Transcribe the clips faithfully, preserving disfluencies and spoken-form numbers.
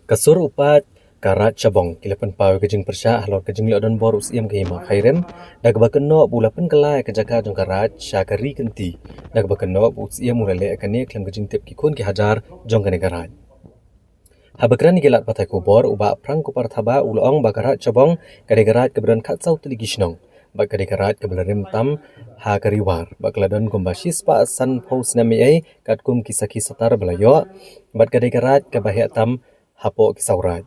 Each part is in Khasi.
Ka sur u paid ka Raid Chabong ki la pynpaw ïa ka jingpyrshah halor ka jingleh donbor u Syiem ka Hima Khyrim, da kaba kynnoh ba u la pynkylla ïa ka jaka jong ka Raid sha ka ri kynti, da kaba kynnoh ba u Syiem u la leh ïa kane khlem ka jingtip ki khun ki hajar jong kane ka Raid. Haba kren ïa ki lad pathai khubor, u Bah Prang Kupar Thabah u la ong ba ka Raid Chabong ka dei ka Raid kaba don khatsaw tylli ki shnong, bad ka dei ka Raid kaba la rim tam ha ka Ri War, bad ka la don kumba shispah sanphew snem ei ei katkum ki sakhi satar ba la ïoh, bad ka dei ka Raid kaba heh tam hapoh ki saw Raid.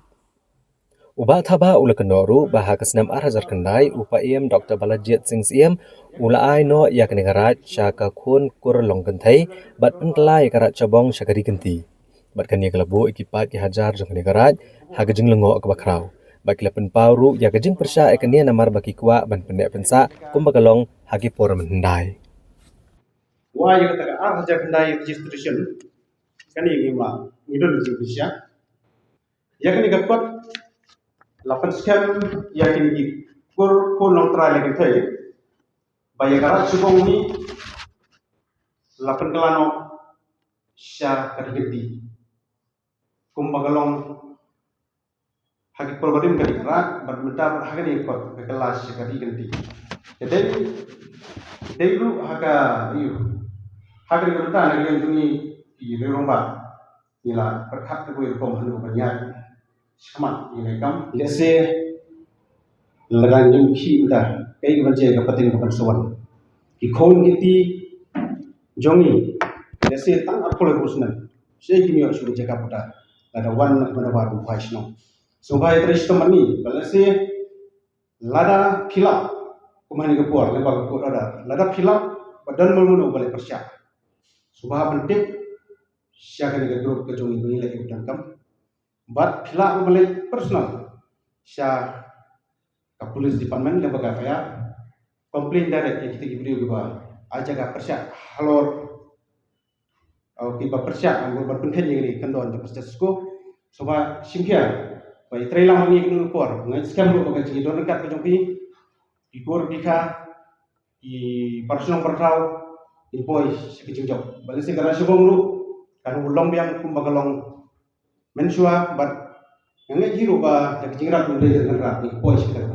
U Bah Thabah u la kynnoh ruh ba ha ka snem ar hajar khyndai, u Paiem Doktor Balajied Singh Syiem u la ai noh ïa kane ka Raid sha ka khun kur Longkynthei, bad pynkylla ïa ka Raid Chabong sha ka ri kynti. Bad kane ka la buh ïa ki paid ki hajar jong kane ka Raid ha ka jinglyngngoh kaba khraw. Bad ki la pynpaw ruh ïa ka jingpyrshah ïa kane namar ba ki kwah ban pynneh pynsah kumba ka long ha ki por mynhyndai. Wai ïa kata ka ar hajar khyndai registration, kane ngi ma ngi don jingpyrshah. Ïa kane ka kot la pynskhem ïa kine ki kur khun nongtrai Longkynthei ba ïa ka Raid Chabong hi la pynkylla noh sha ka ri kynti. Kumba ka long ha ki por ba rim ka dei ka Raid, bad mynta bad ha kane ka kot ka kylla sha ka ri kynti. Ka dei, dei ruh ha ka, ïa, ha kane ka bynta na ka liang jong ngi ki rangbah ngi la pyrkhat kawei rukom hynriew ban ïaid shakhmat ïa kane ka kam. Lehse lada ngim khih mynta, kaei kaban jia ka pateng kaban sa wan? Ki khun ki kti jong ngi, lehse tang arphew laiphew snem, shaei kim ïoh shuh ka jaka puta lada wan na ka bynta ba kum phai shnong. Sngewbha ïatrei shitom bad ngi, ba lehse lada phi lah, kum ha kane ka por lyngba ka court order, lada phi lah ba don mano mano ba leh pyrshah, sngewbha ban tip sha kane ka group ka jong ngi ba ngi leh ïa ka donkam. Bad phi lah ruh ban leit personal sha ka police department lyngba ka F I R, complain direct ïa kita ki briew kiba ai jaka pyrshah halor, uh, kiba pyrshah, uh, ban pynkheiñ ïa kane ka kyndon jong ka status quo. Sngewbha shim khia ba ïatrei lang ha kane ka por, nga ngeit skhem ruh ba ka jingdon ryngkat ka jong phi, phi kur phi kha, ki para shnong para thaw kin poi sha ka jingjop. Bad lehse ka Raid Chabong ruh kan long biang kumba ka long mynshuwa, bad nga ngeit hi ruh ba da ka jingïarap U Blei U Trai kan poi sha ka